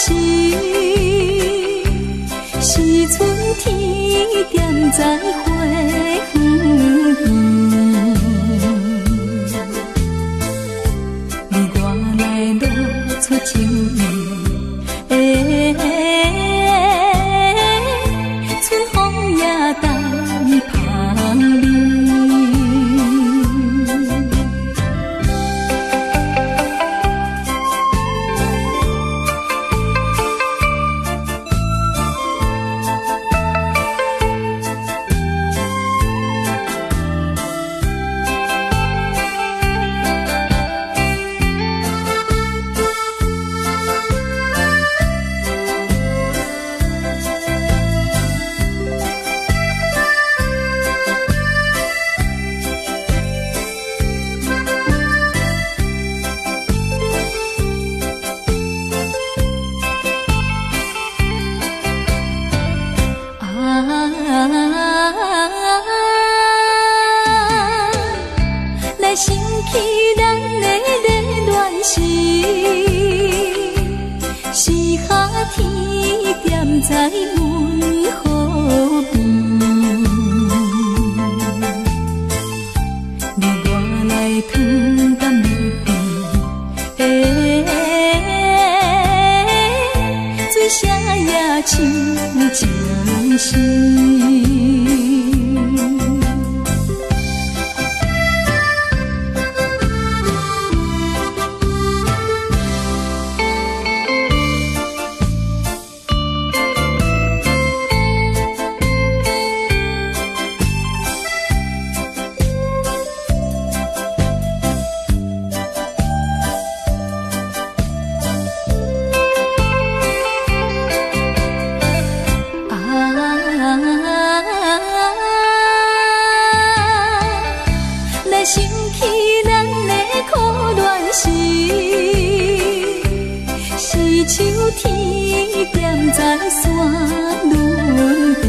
時，是春天踮在花園邊。你我來露出情意，春風也帶香味。來想起咱的熱戀時，是夏天踮在阮河邊，你我來糖甘蜜甜，水聲也像情詩。來想起咱的苦戀時，是秋天踮在山崙邊，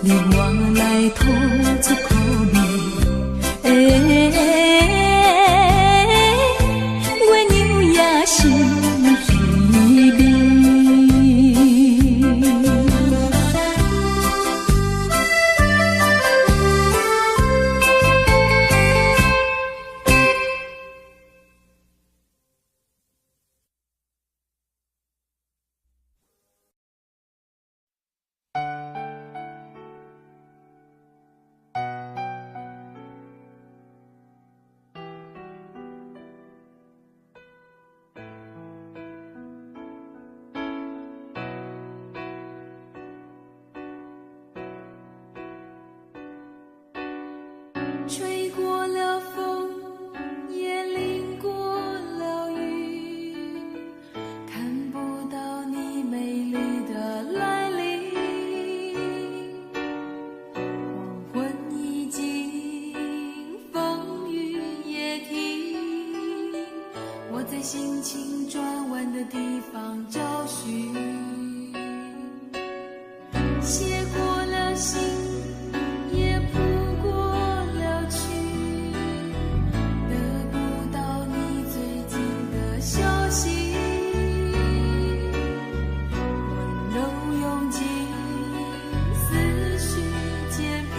你我來吐出苦味，月娘也心稀微。吹過了風，也淋過了雨，看不到你美麗的來臨。黃昏已盡，風雨也停，我在心情轉彎的地方找尋，寫過了信，也譜過了曲，得不到你最近的消息，溫柔用盡，思緒漸平，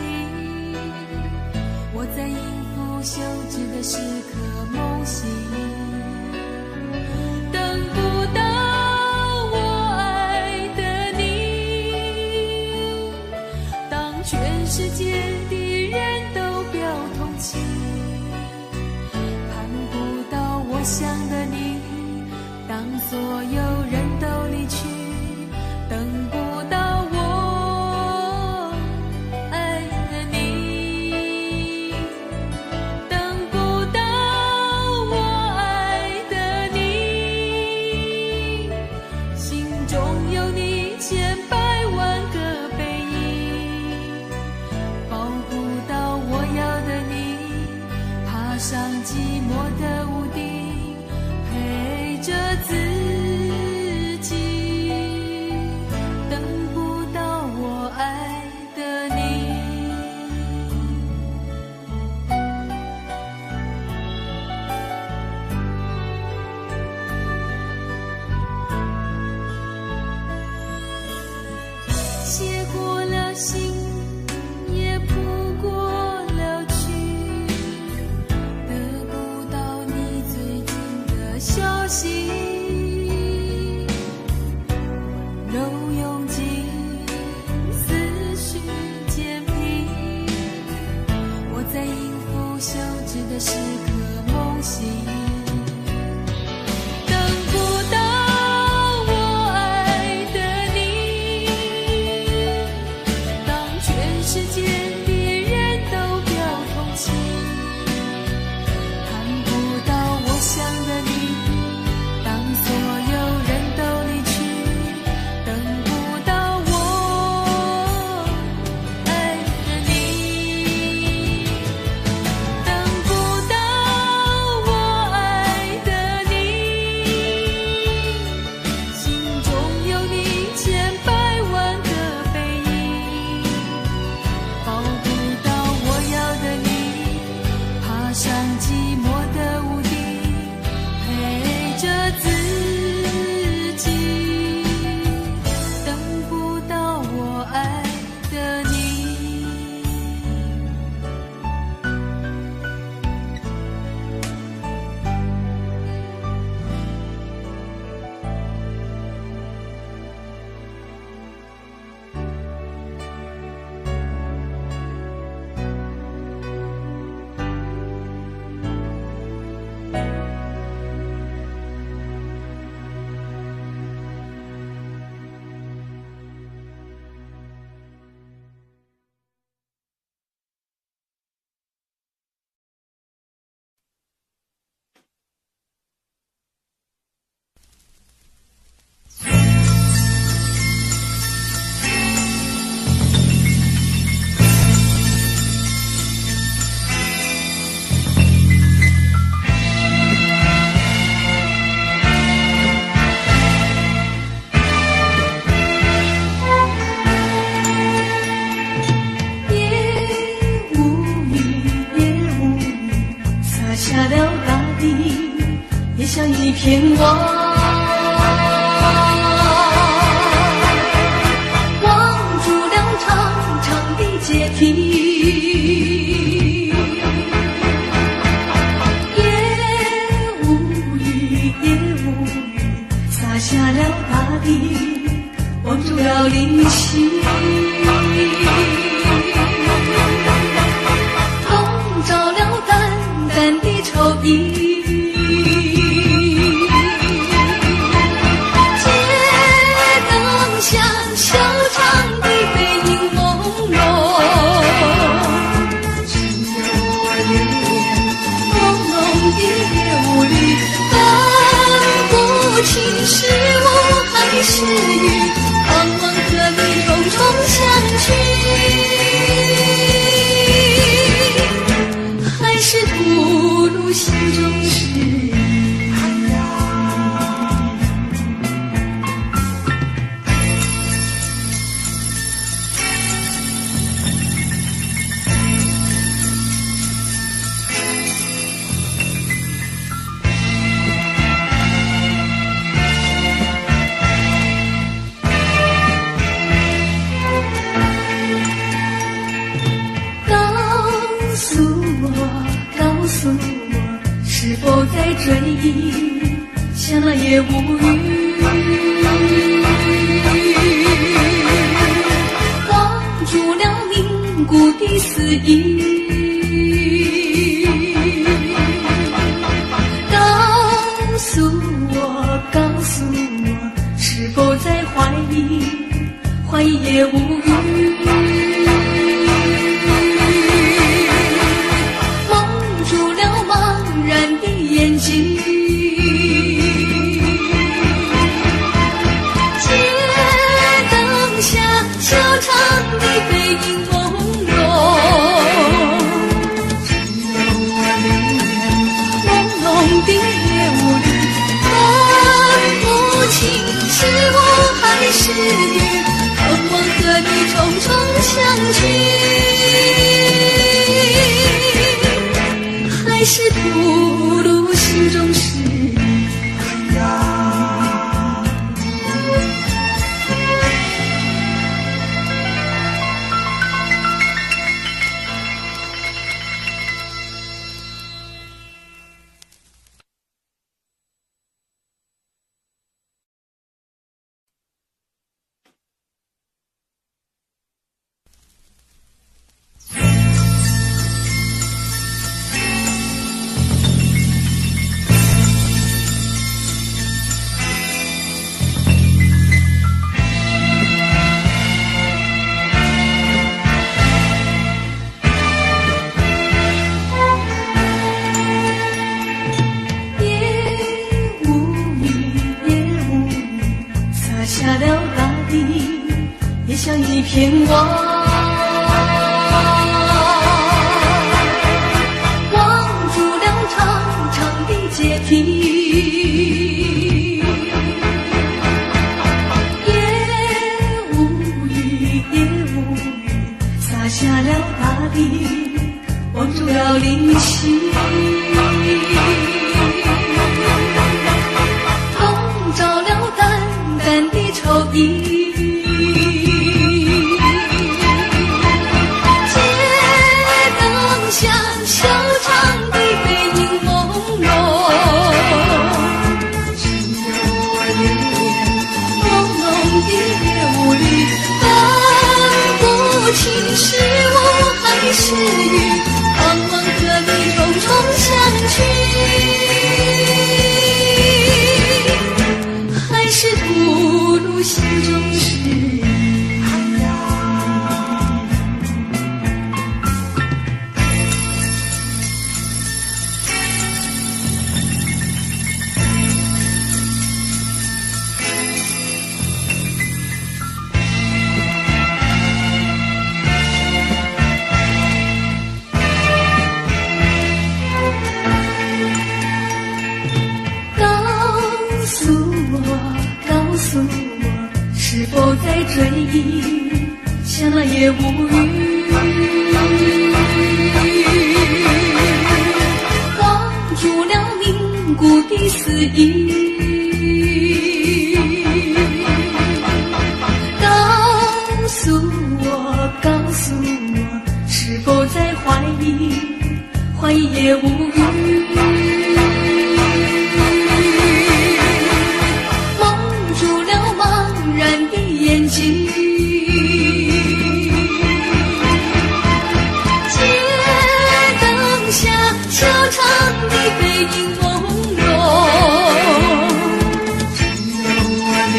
我在音符休止的時刻夢醒，等不到我愛的你，當全世界的人都表同情，盼不到我想的你，當所有人都離去，等不到我愛的你，等不到我愛的你，心中有你千百萬個背影，抱不到我要的你，爬上寂寞的屋頂，陪着自己，等不到我愛的你。再應付休止的時刻夢醒。等不到我愛的你，當全世界的人都表同情，看不到我想的你，當所有人都離去，等不到我愛的你，等不到我愛的你，心中有你千百萬個背影，抱不到我要的你，爬上寂寞的屋頂，陪着自己，等不到我愛的你。夜無語，夜無語，灑下了大地，也像一片網，網住了長長的階梯。夜無語，夜無語，灑下了大地，網住了靈犀。籠罩了淡淡的愁意。街燈下，小長的背影朦朧，只有我留戀朦朧的夜霧裡，分不清是霧還是雨，盼望和你重重相聚，還是吐露心中事。告訴我，告訴我，是否在追憶，像那夜無語，網住了凝固的思憶。告訴我，告訴我，是否在懷疑，懷疑夜無語，蒙住了茫然的眼睛。街燈下，小長的背影朦朧，只有我留戀朦朧的夜霧裡，分不清是霧還是雨，盼望和你重重相聚，牵我，望住了長長的階梯。夜無雨，夜無雨，灑下了大地，望住了靈犀。籠罩了淡淡的愁意。街燈下，小唱的背影朦朧，只有我留戀朦朧的夜霧裡，分不清是霧還是雨，盼望和你重重相聚，還是吐露心中事。告訴我，告訴我，是否在追憶，像那夜無雨，望住了凝固的思憶。告訴我，告訴我，是否在懷疑，懷疑夜無雨，蒙住了茫然的眼睛。街燈下，小唱的背影朦朧，只有我留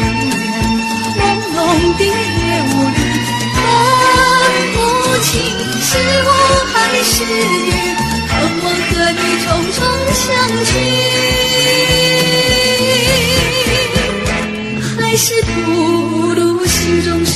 戀朦朧的夜霧裡，分不清是霧還是雨，盼望和你重重相聚，還是吐露心中事。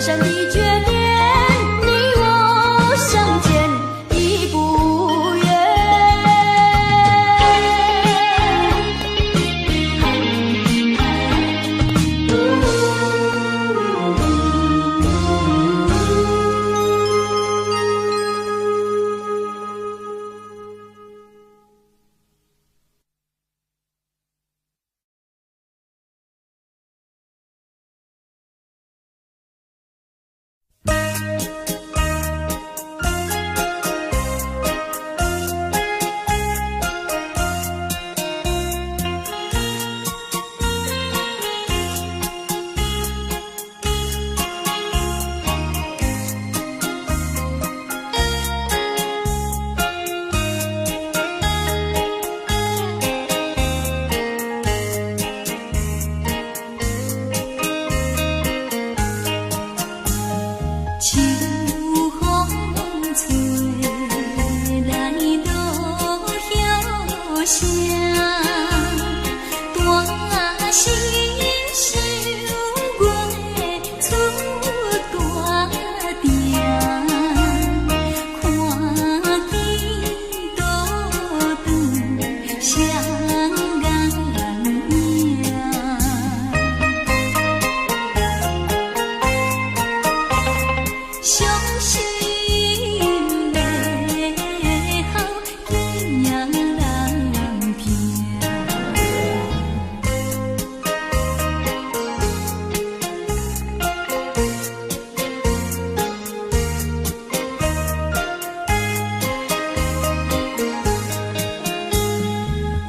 山的絕戀，你我相見已不遠。秋風吹來落葉聲，大聲想月出大鼎，看見倒轉雙眼影。傷心的哭，囝人疼。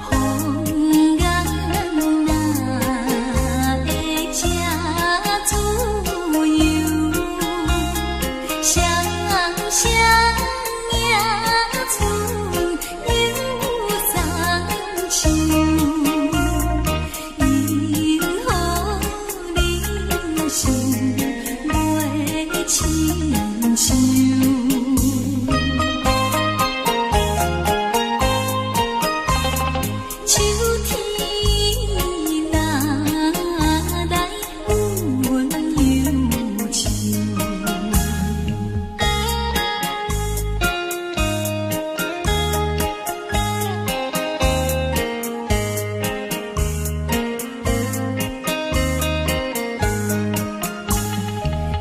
風眼哪會這自由？雙雙迎春又送秋，因何人生袂親像？秋天若來，阮憂愁。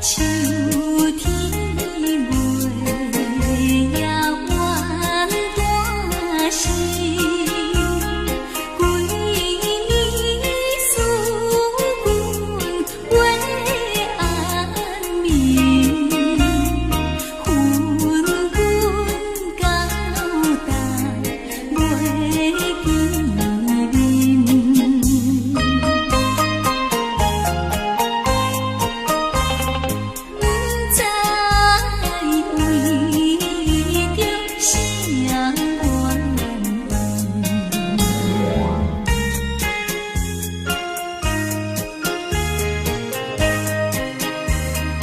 秋天月也怨大时，規暝思君袂安眠，分君交代袂見面。不知為著啥原因。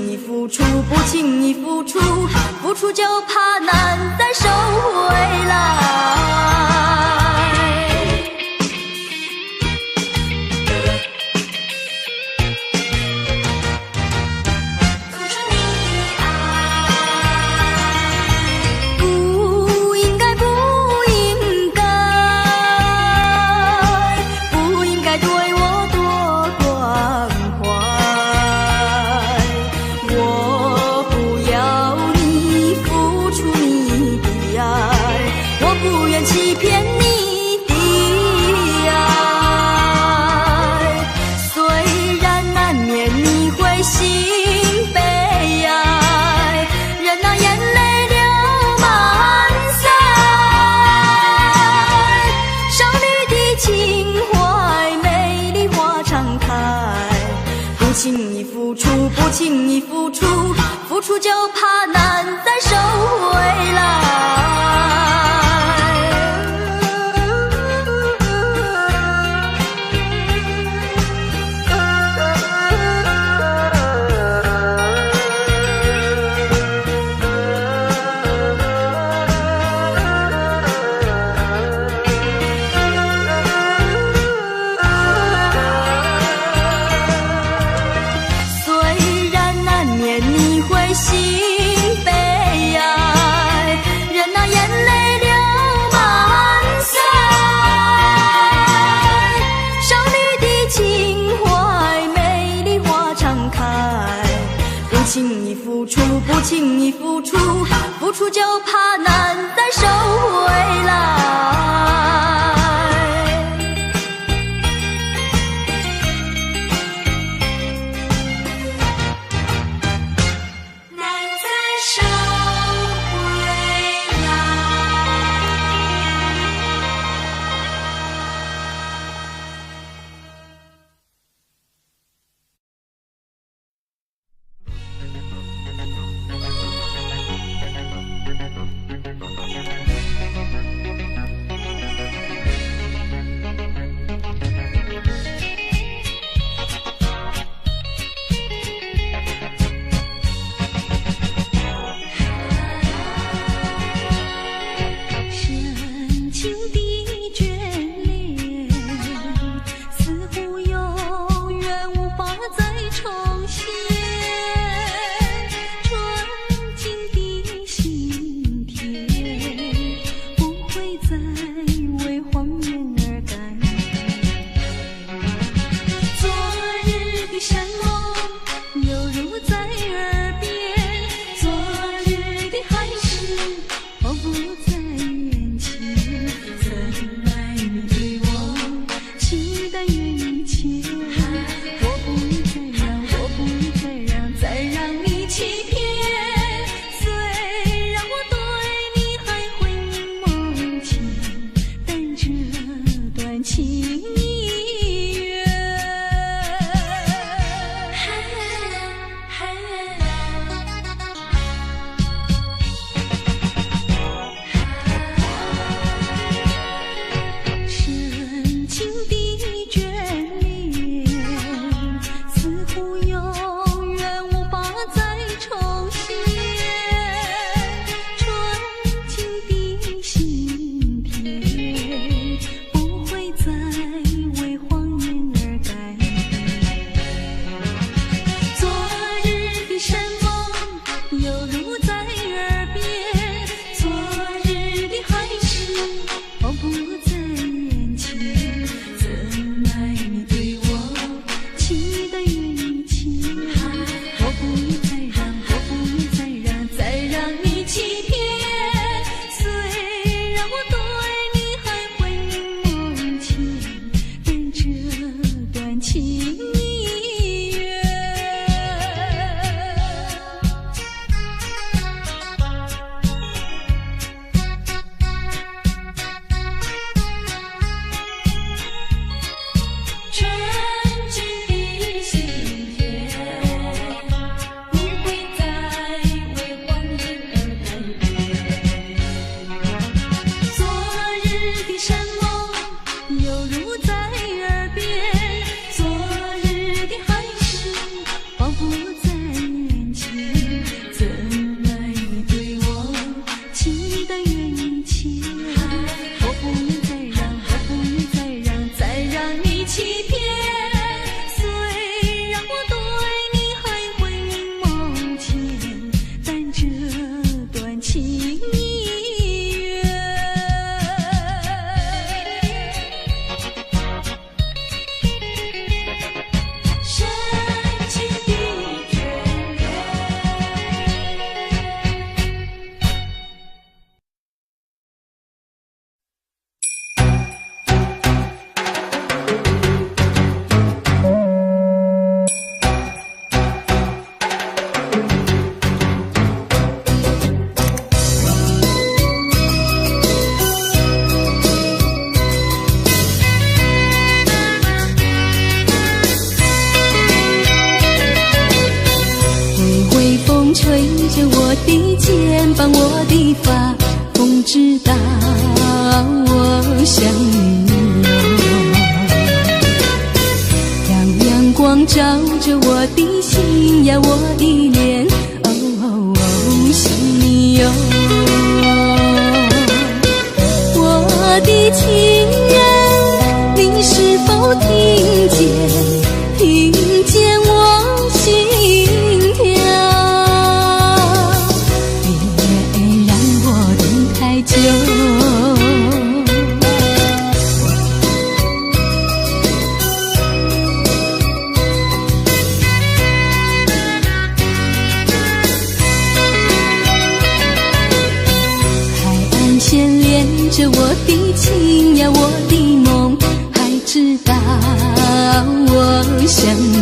輕易付出，不輕易付出，付出就怕難再收回來。付出你的愛，不應該，不應該，不應該對我多關懷。我不要你付出你的愛，我不願欺騙你的愛。雖然難免你會心悲哀，任那眼淚流滿腮。少女的情懷，美麗花常開。不輕易付出，不輕易付出，付出就怕難再收回來。雖然難免你會心悲哀，任那眼淚流滿腮。少女的情懷，美麗花常開。不輕易付出，不輕易付出，付出就怕難再收回來。難再收回來。吹着我的肩膀，我的髮，風知道我想你喲。讓陽光照着我的心呀，我的臉，哦哦哦，想你喲。我的情人，你是否聽見？聽見我心跳？別讓我等太久。海岸線連着我的情呀，我的夢，還知道我想你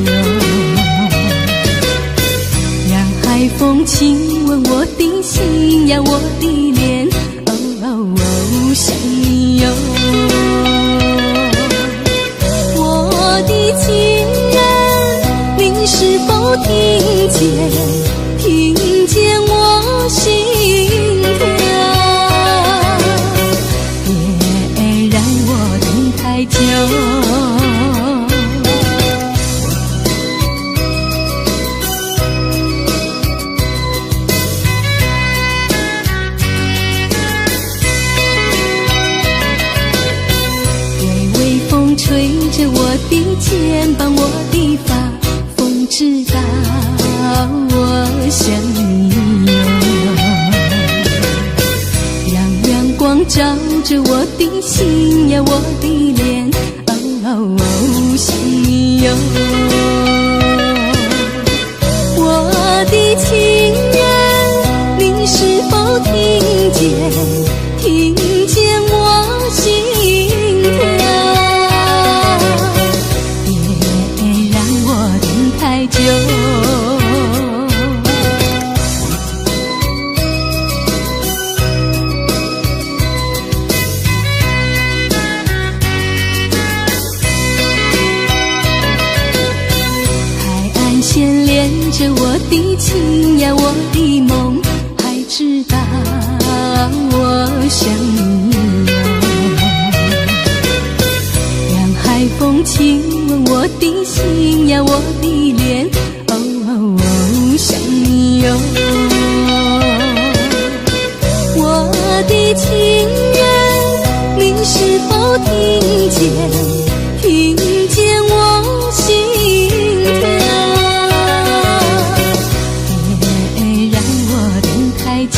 喲。讓海風親吻我的心呀，我的臉，哦哦哦，想你喲。我的情人，你是否聽見？聽見我心跳？別讓我等太久。對微風吹着我的肩膀，我的髮，風知道我想你喲。讓陽光照着我的心呀，我的臉，哦哦哦，想你喲。我的情人，你是否聽見？聽見我心跳？別讓我等太久。海岸線連着我的情呀，我的夢，還知道我想你喲。讓海風親吻我的心呀，我的臉，哦哦哦，想你喲。我的情人，你是否聽見？聽見我心跳？別讓我等太久。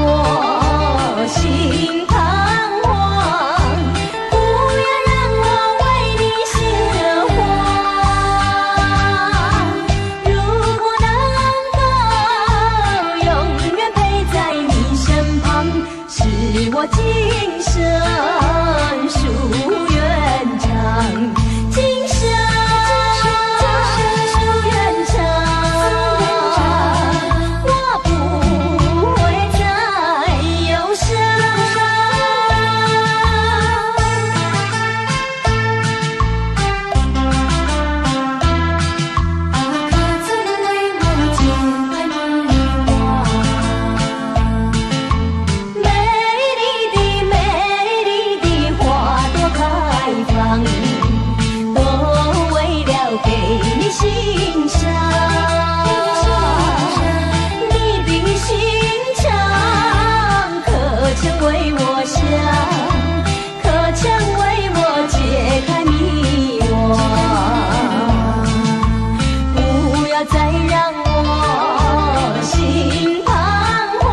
我心彷徨，不要讓我為你心慌。如果能夠永遠陪在你身旁，是我今生夙願長。今生夙願長，我不會再憂傷。啊，可曾為我解開迷惘？美麗的美麗的花朵開放，都為了給你欣賞。你的心腸可曾為我想？可曾為我解開迷惘？不要再讓我心彷徨，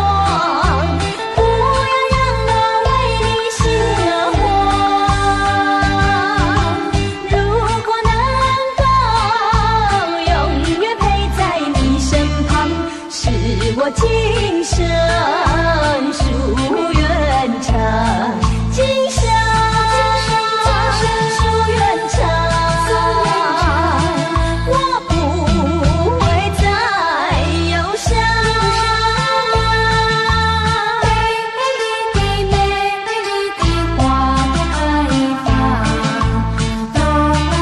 不要讓我為你心慌。如果能夠永遠陪在你身旁，是我今生夙願長。今生夙願長，我不會再憂傷。美麗的美麗的花朵開放，都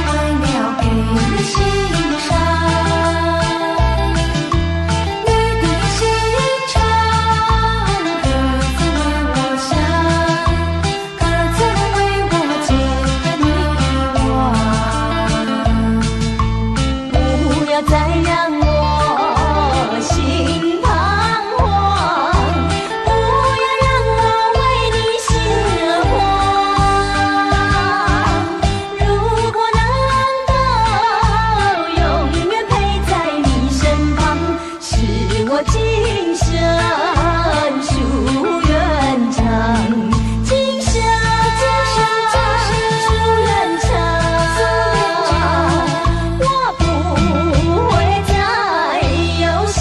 為了給你欣賞。你的心腸可曾為我想？可曾為我解開迷惘？不要再讓我心彷徨，不要讓我為你心慌。如果能夠永遠陪在你身旁，是我今生夙願長。今生夙願長，我不會再憂傷。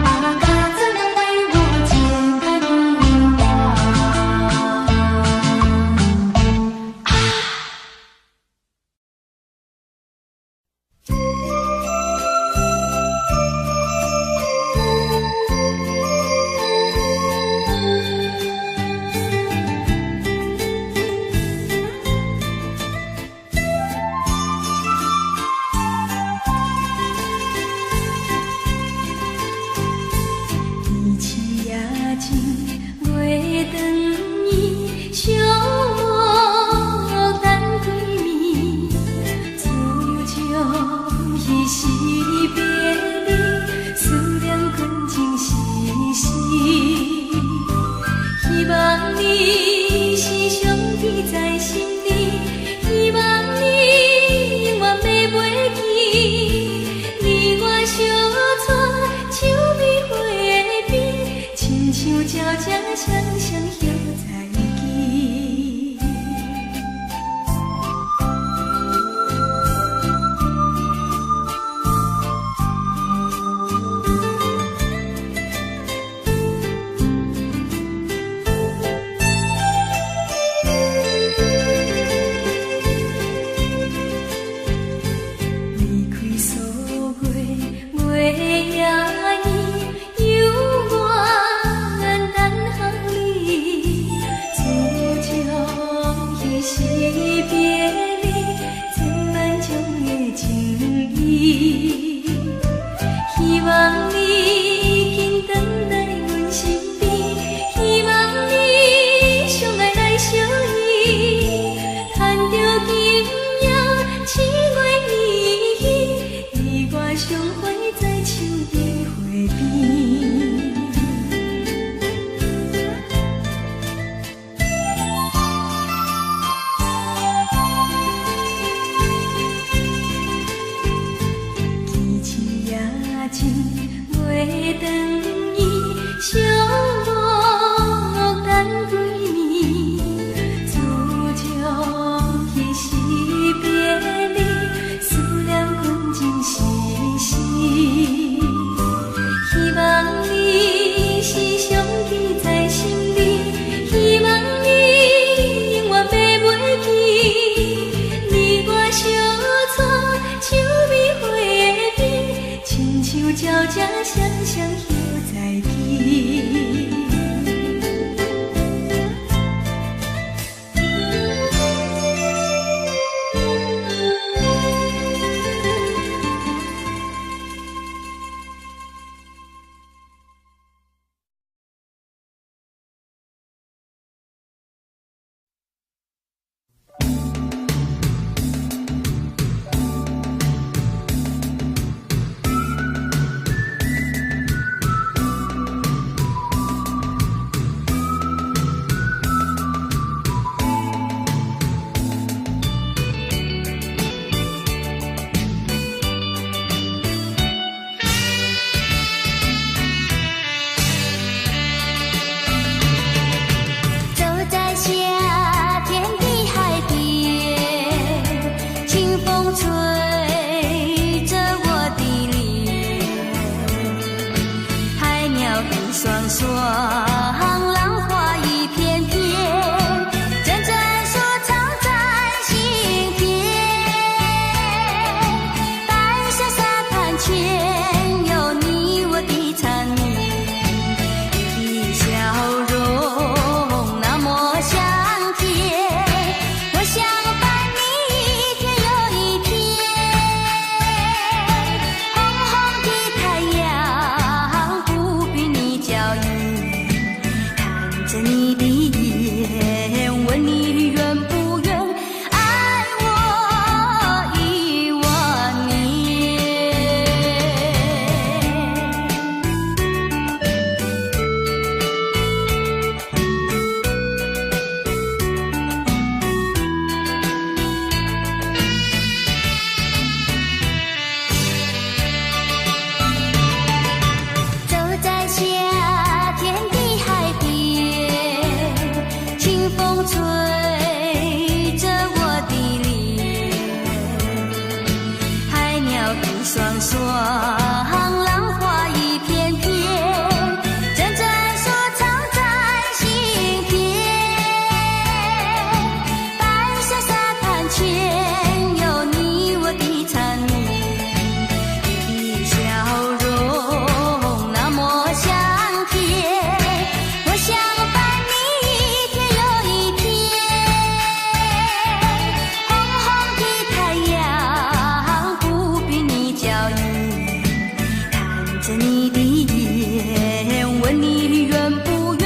啊，可曾為我解開迷惘？以情也情月長圆，寂寞等几暝，自由将彼时别离，思念感情丝丝。希望你是常記在心裡，希望你永遠袂袂記。你我相撮手美花邊，親像鳥只雙雙歇在一起。情袂斷去，寂寞等幾暝，自從彼時別離，思念困情絲絲。希望你是常記在心裡，希望你永遠袂袂記，你我相娶像蜜花的甜，親像鸟只双双叶在起。走在夏天的海边，清風吹着我的臉，海鳥一雙雙，浪花一片片，陣陣說唱在心田。白色沙灘前有你我的纏綿，你的笑容那麼香甜，我想伴你一天又一天。紅紅的太陽不比你嬌豔，看着你的眼，問你願不願愛我一萬年。走在夏天的海邊，清風吹着我的臉，海鳥一雙雙，浪花一片片，陣陣說唱在心田。白色沙灘前有你我的纏綿，你的笑容那麼香甜，我想伴你一天又一天。紅紅的太陽不比你嬌豔，看着你的眼，問你願不願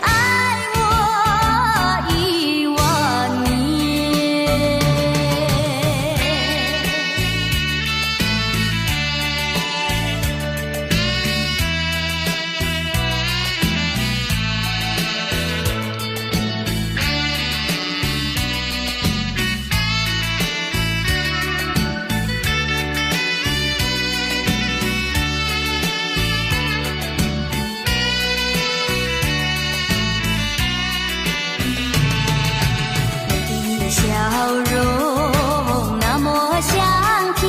愛我一萬年。你的笑容那麼香甜，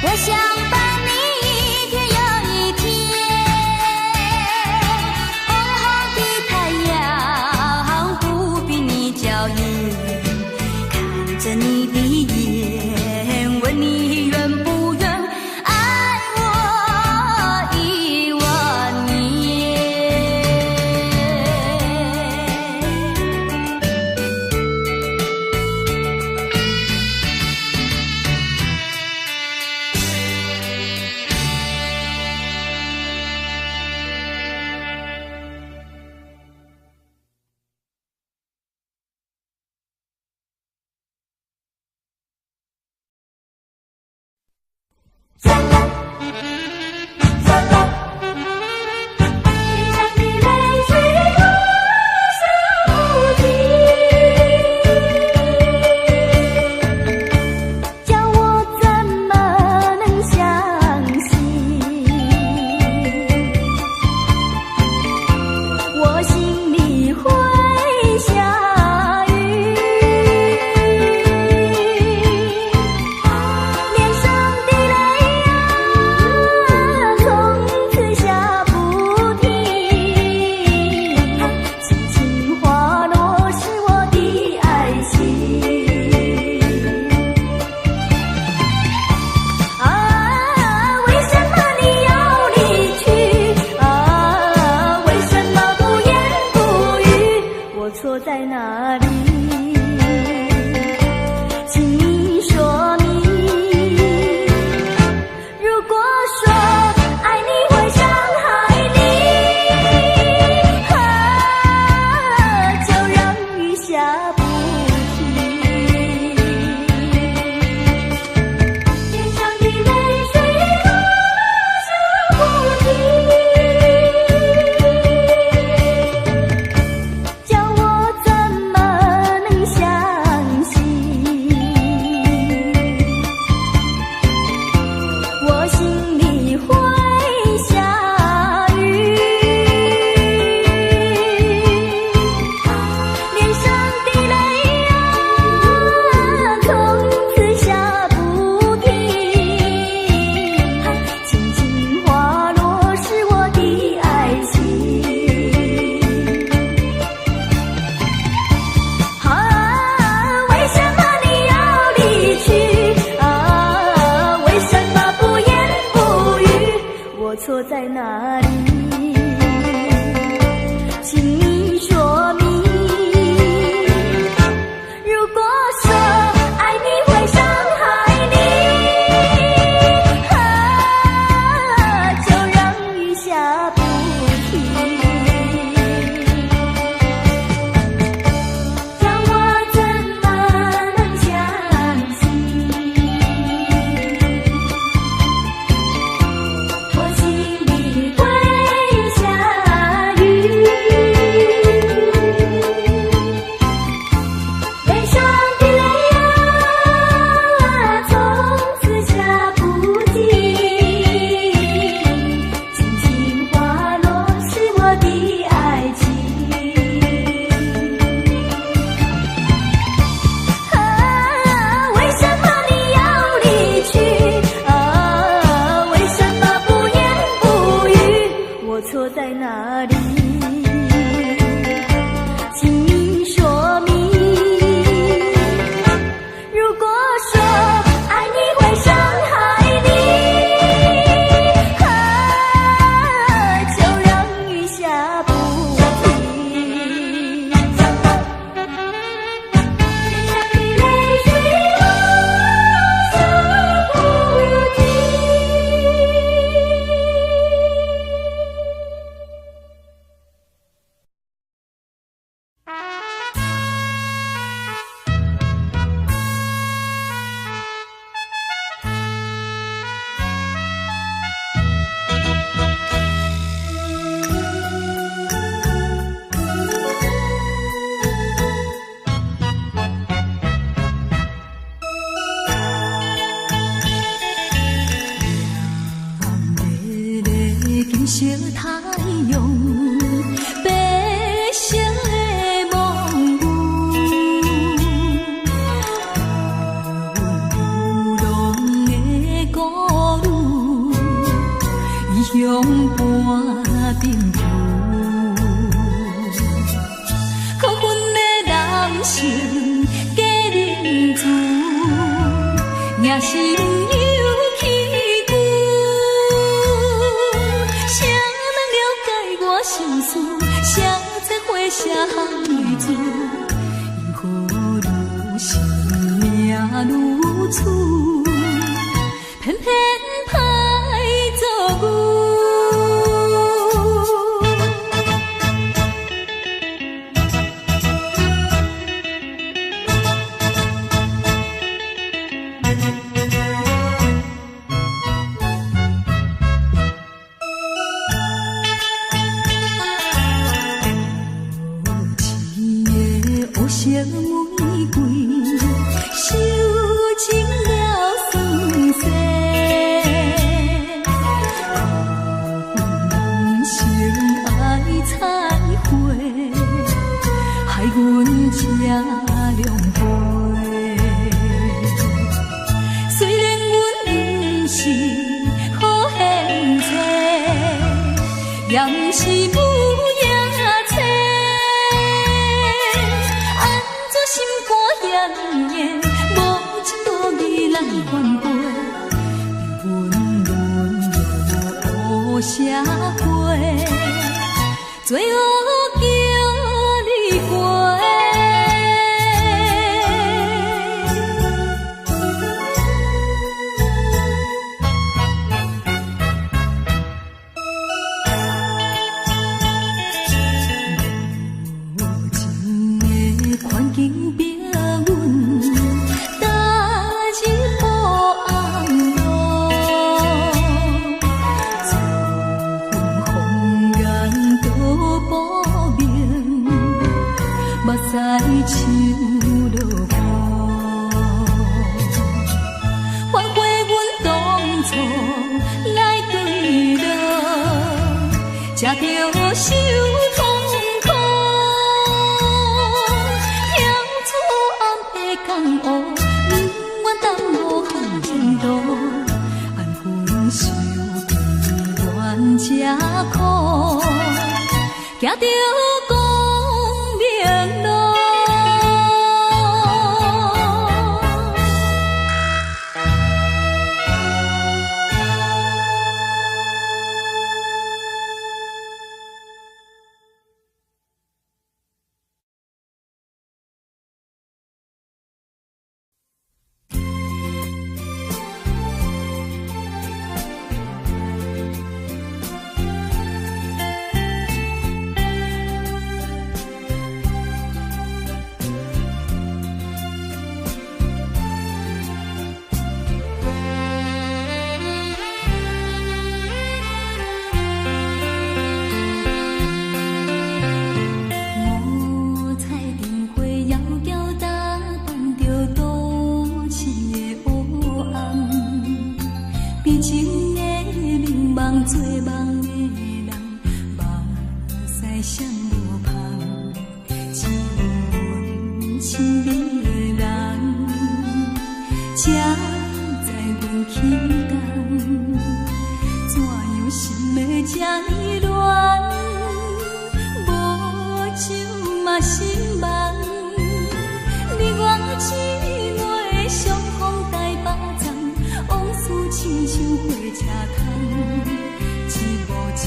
我想伴你一天又一天。紅紅的太陽不比你嬌豔，看着你的眼，問你願不願愛我一萬年。天上的淚水落下不停，叫我怎麼能相信？錯在哪裡？請你說明。如果說愛你會傷害你，啊，就讓雨下不停。叫我怎麼能相信？我心裡會下雨，悲傷的淚啊，從此下不停。輕輕滑落是我的愛情。啊，為什麼你要離去？啊，為什麼不言不語？我錯在哪裡？請你說明。如果說愛你會傷害你，啊，就讓雨下不停。悲傷的淚水啊，下不停。艷麗的金色太陽，白色的夢霧，予阮流浪的孤女，異鄉伴贫穷。可恨的人生假仁慈，赢心有气久。谁人了解我心事？谁知花谢含泪珠？因何如生命如此，偏偏歹做牛。無情的烏色玫瑰，受盡了酸涩。可恨人生愛彩花，害阮這狼狽。雖然阮不是好現世，也毋是母夜叉。按怎心肝遐呢硬，無情無義來反背，予阮淪落烏社會，罪惡叫你過。無情的環境逼阮踏入黑暗路，自阮红颜都薄命，目屎像落雨。反悔阮當初來坠落，才著受痛苦。跳出暗的江湖，不愿耽误好前途，安分守己愿吃苦，行著光明路。做夢的人，目屎雙無芳，只有阮親愛的人，才知阮起工，怎樣心會這呢亂？無酒嘛心茫，你我姊妹相逢台北站，往事親像火車窗，一步一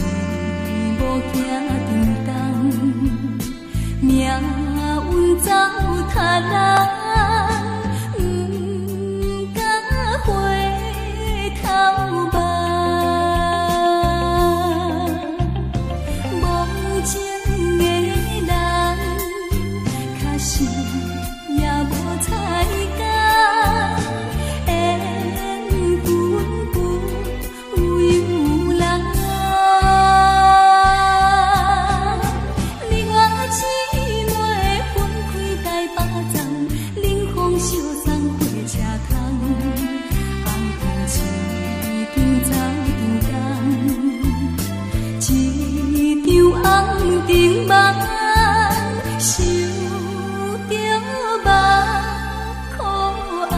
步行沉重，命運走他人，毋敢回頭望。無情的人，確實也無彩工，緣分不由人。你我姊妹分開台北站，冷風相送火車窗，紅燈一張走長工，一場紅燈夢，想著目苦紅。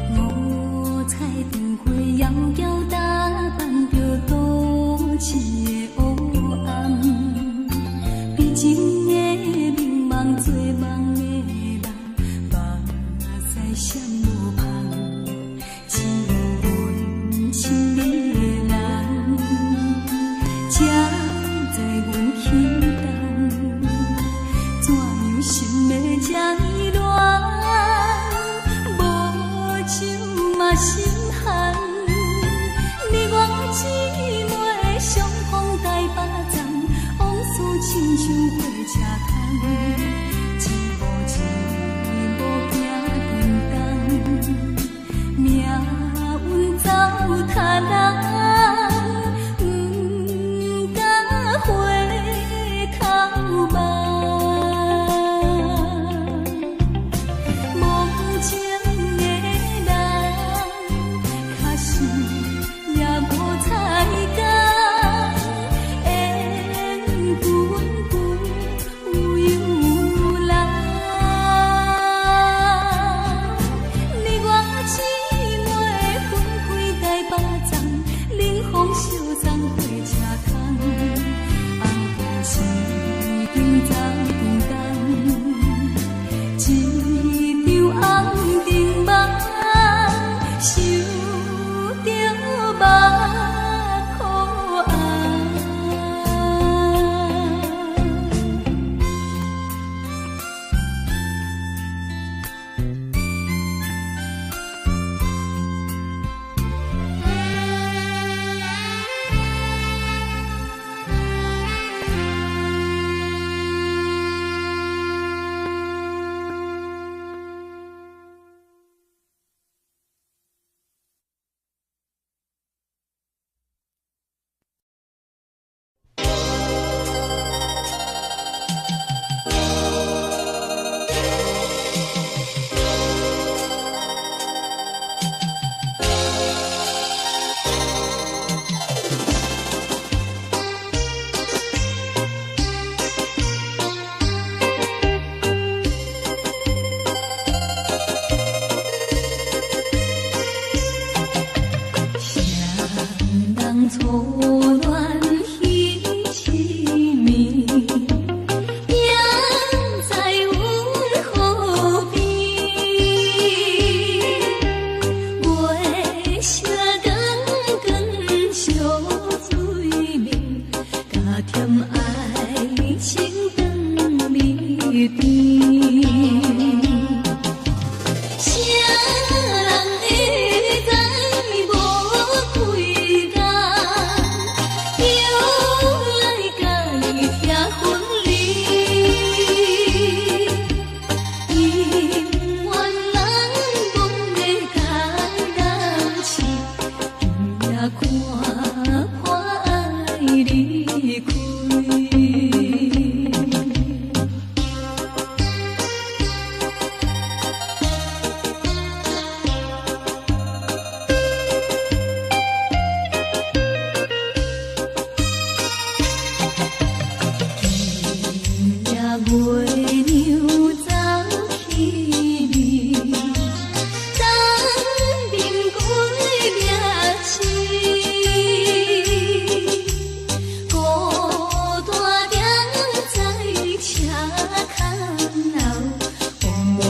五彩燈花遙遙打扮著都市的烏暗，悲情的迷茫做夢的人，目屎雙無芳，只有阮親愛的人，才知阮起動，怎樣心會這呢亂？無酒嘛心寒，你我姊妹相逢台北站，往事親像火車窗，一步一步行沉重，命運走他人，毋敢回頭望。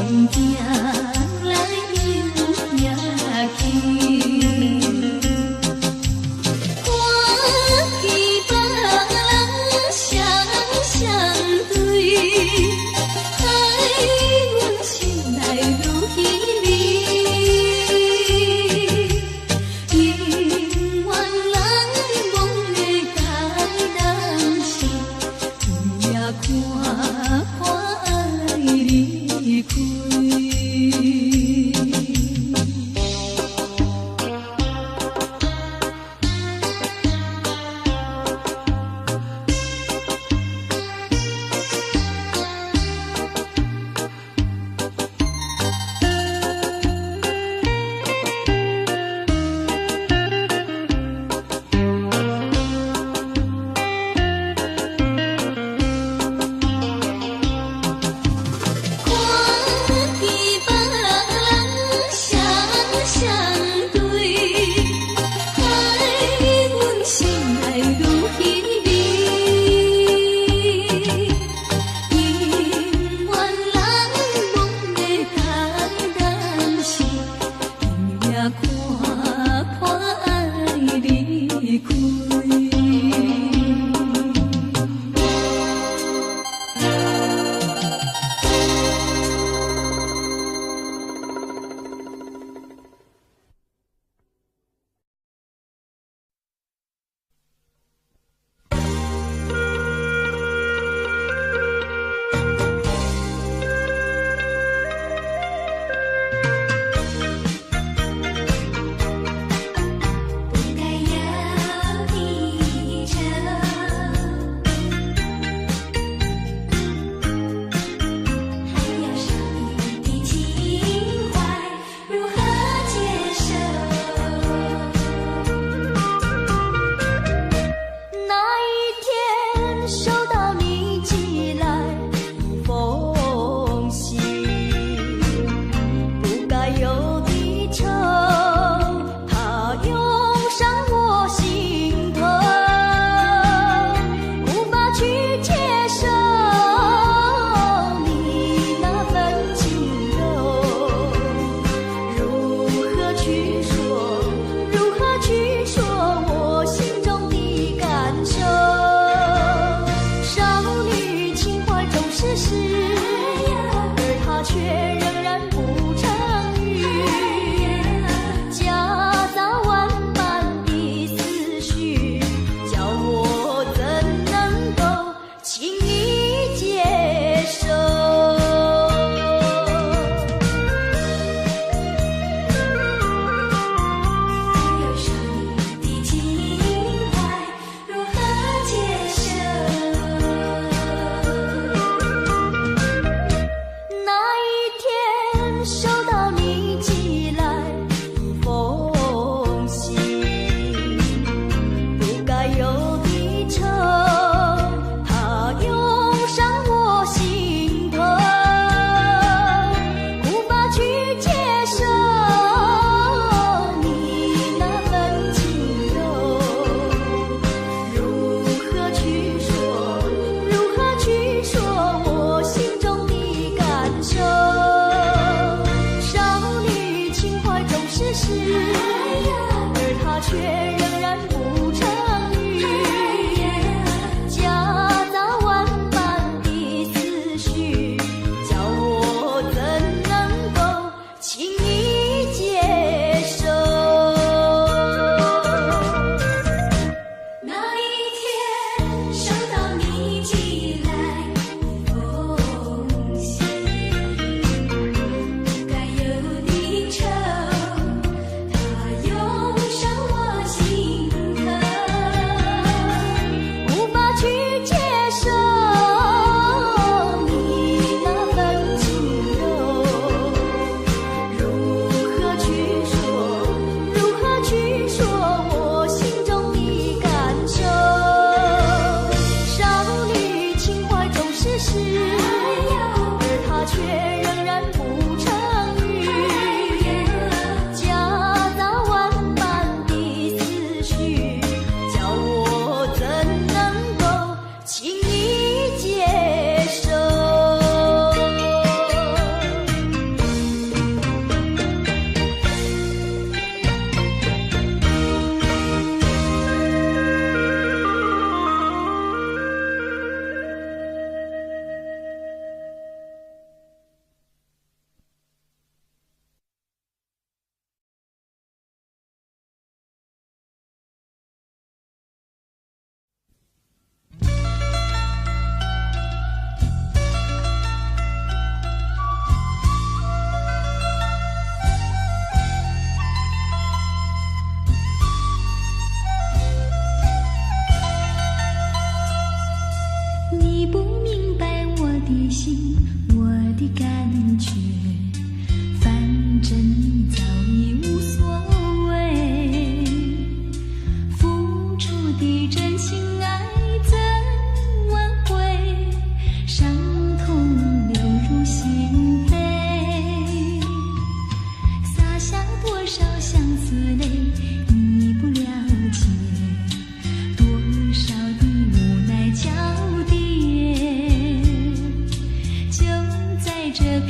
行來又行去。看見別人雙雙對，害阮心內愈稀微。永遠難忘的台南市，有影看看愛離開。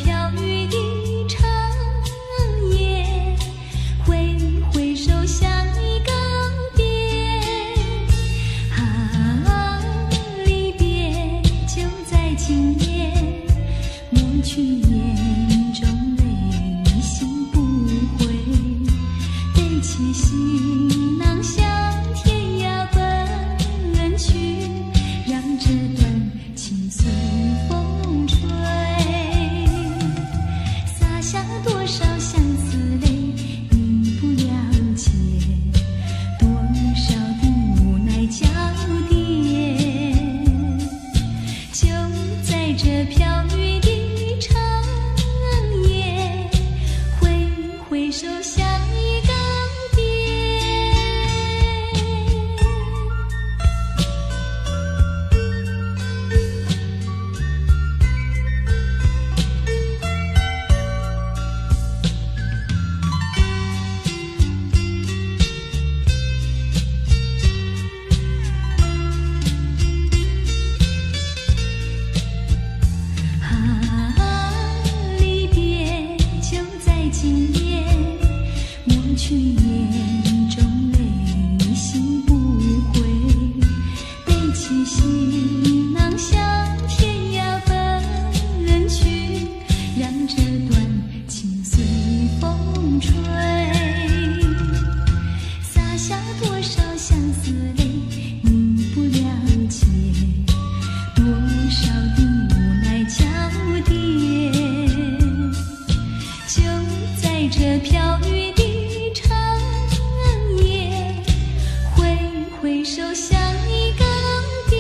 飄雨的長夜，揮揮手向你告別。啊，離別就在今夜，抹去眼中淚，你心不悔，背起行囊向天涯奔去，讓這段情隨風吹。灑下多少相思淚，你不了解，多少的無奈交疊。就在這飄雨的長夜，揮揮手向你告別。啊，離別就在今夜，抹去眼中淚，你心不悔，背起行囊向天涯奔去，讓這段情隨風吹。灑下多少相思淚，你不了解，多少的無奈交疊。就在這飄雨的長夜，揮揮手向你告別。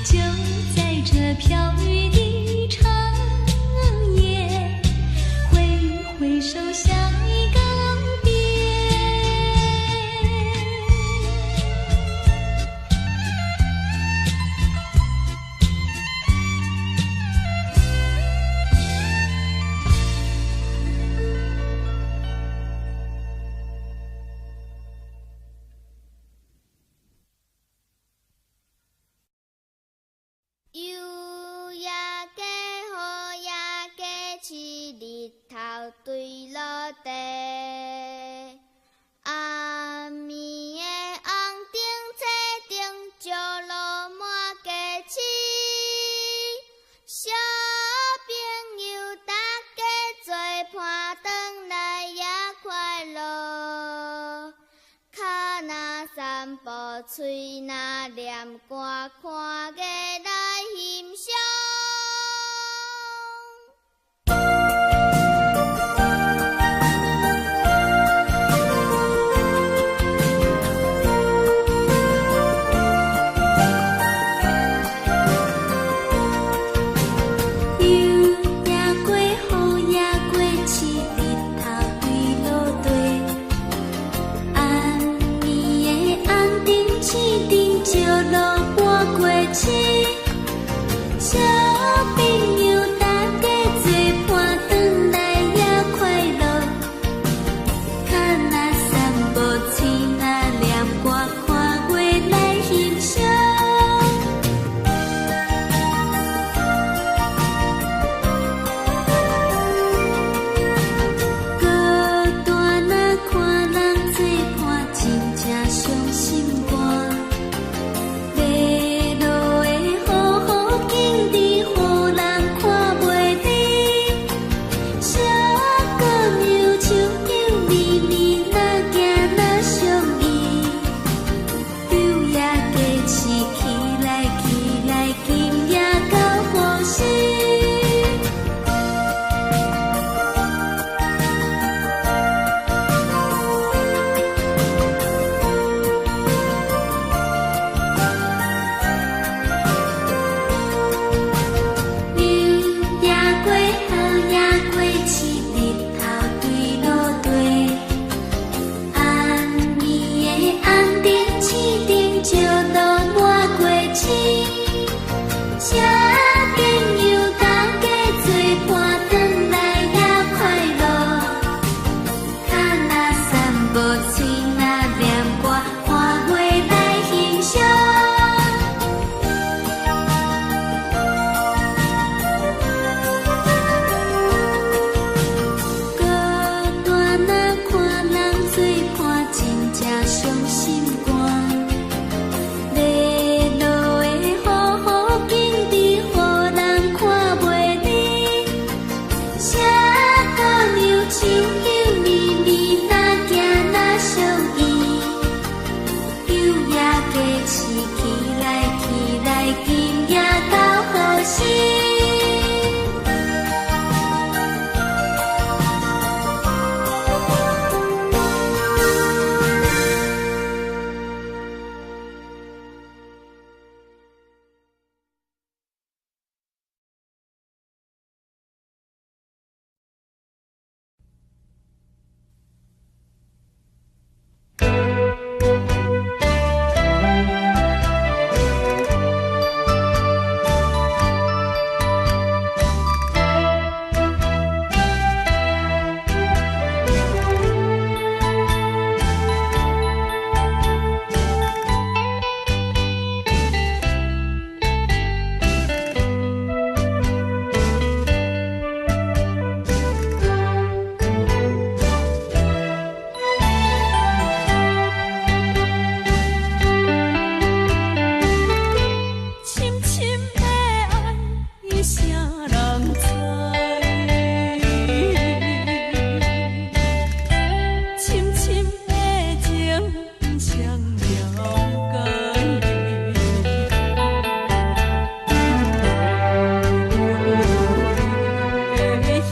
就在這飄雨的長夜，揮揮手向你告別。雨也加，雨也加，揤日頭對落地。暗暝的紅燈車燈照落滿街市，小朋友大家做伴轉來也快樂。跤若散步，喙若念歌，看藝來欣賞。雨也過，雨也過，揤日頭對落地。暗暝的紅燈車燈照落半街市。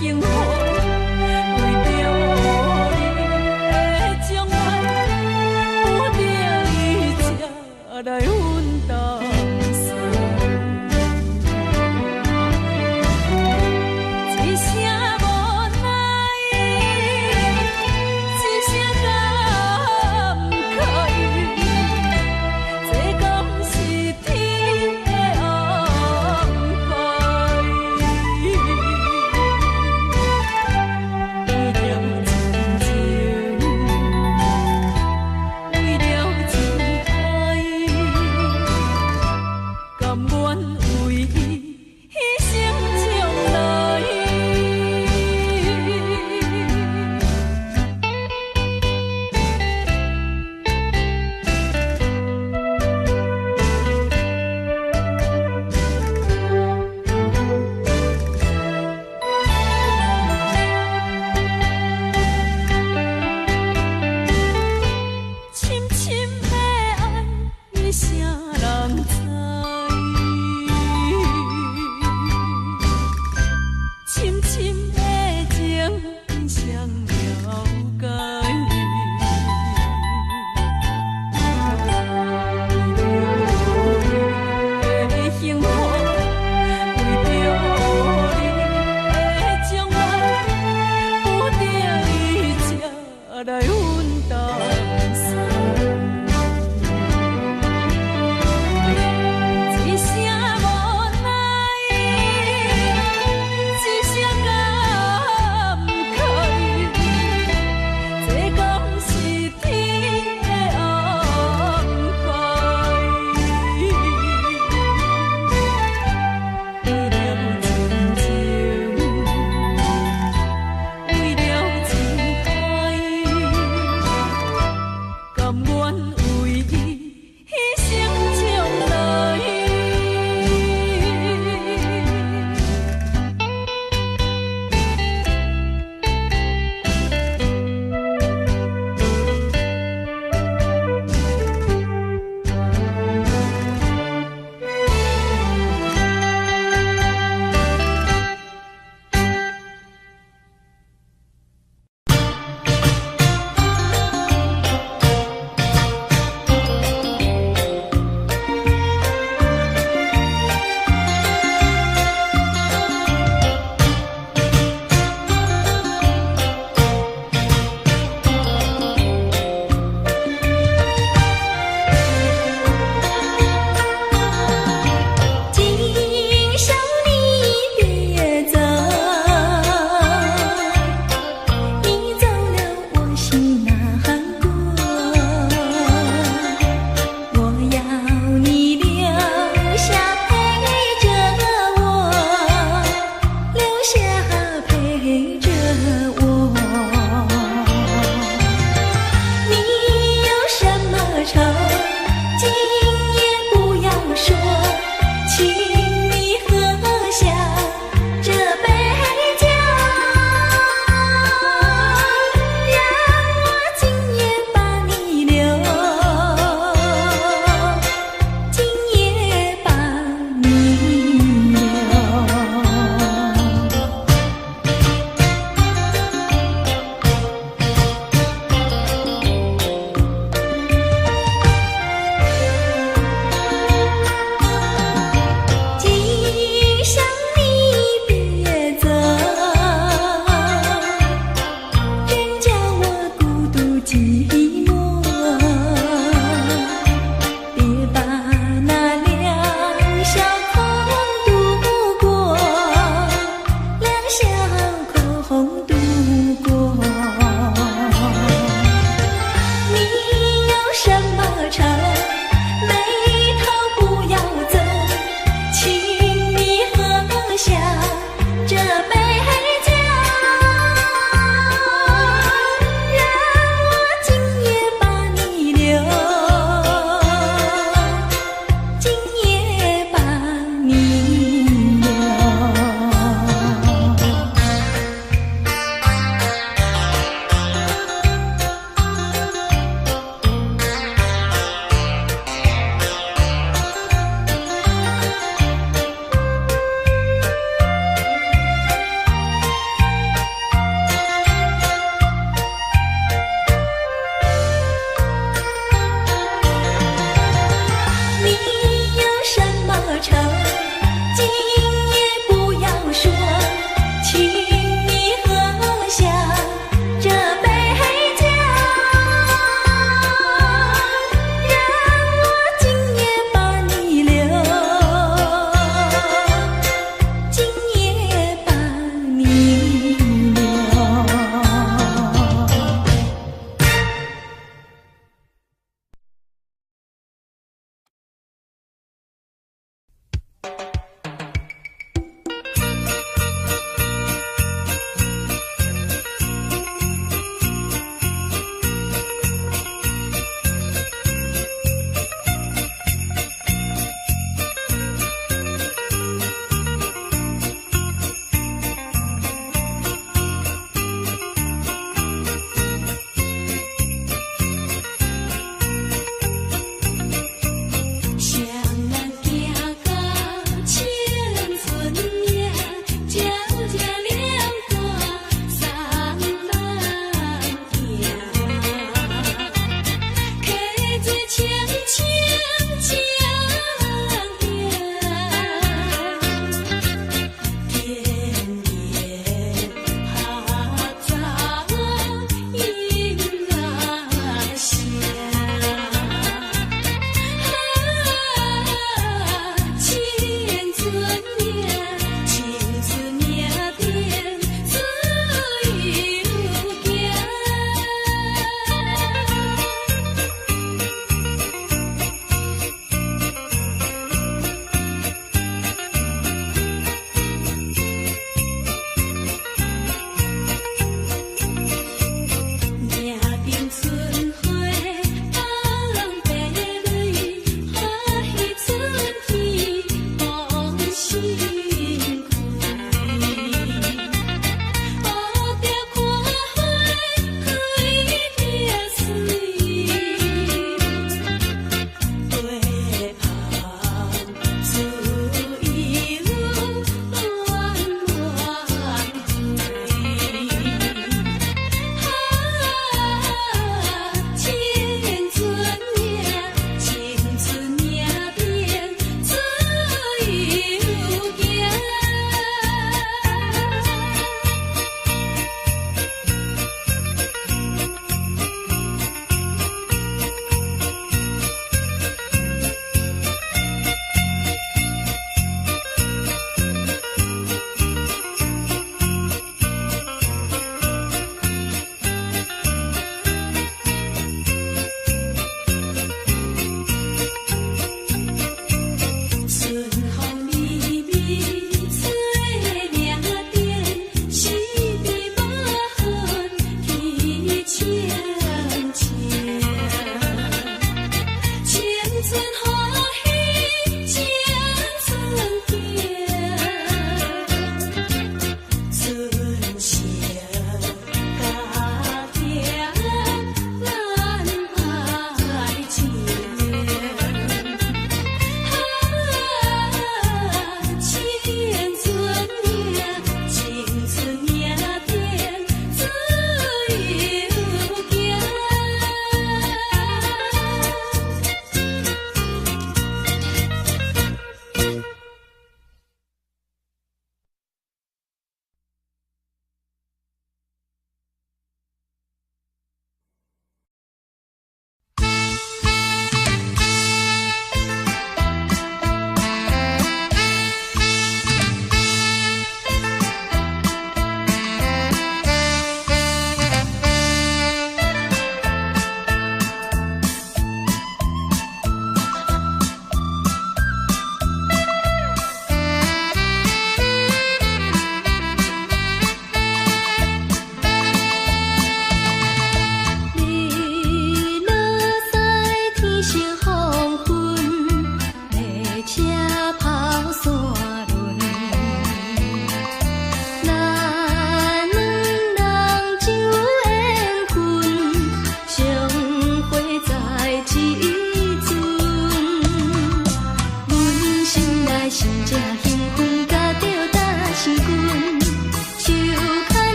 幸福，為著你的將來，不得已才來分東西。一聲無奈，一聲感慨，這敢是天的安排？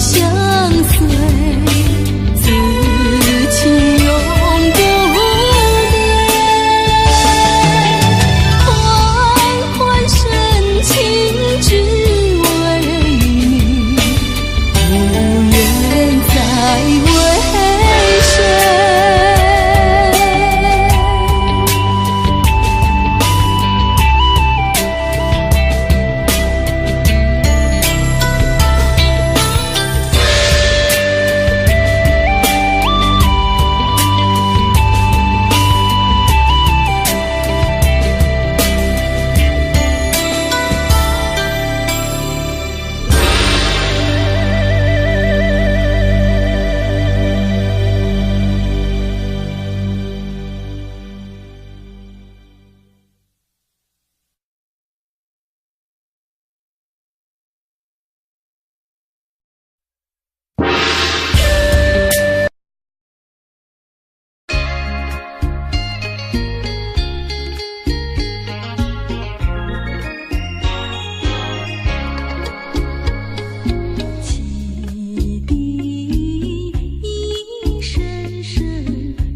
相隨，此情永不變。款款深情只為你，不願再為誰。汽笛一声声，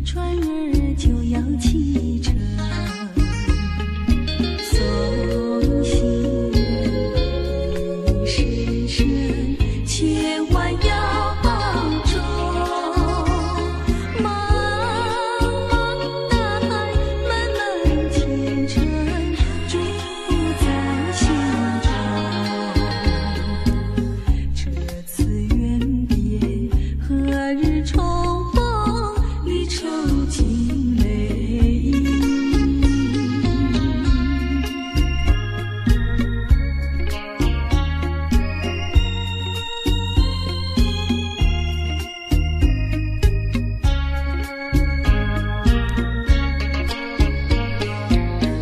船儿就要启程，送行人一声声，千万要保重。茫茫大海，漫漫前程，祝福在心中。这次远别，何日重逢？离愁尽泪盈。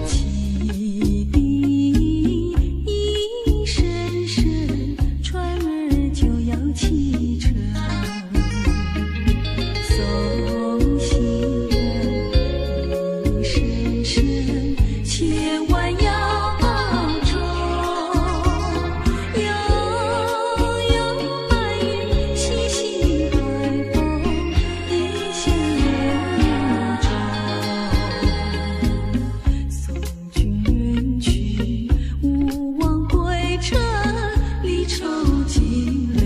汽笛一声声，船儿就要启程，送行人一声声，千万要保重。悠悠白云，细细海风，异乡烟雾中。送君远去，勿忘归程，离愁尽泪。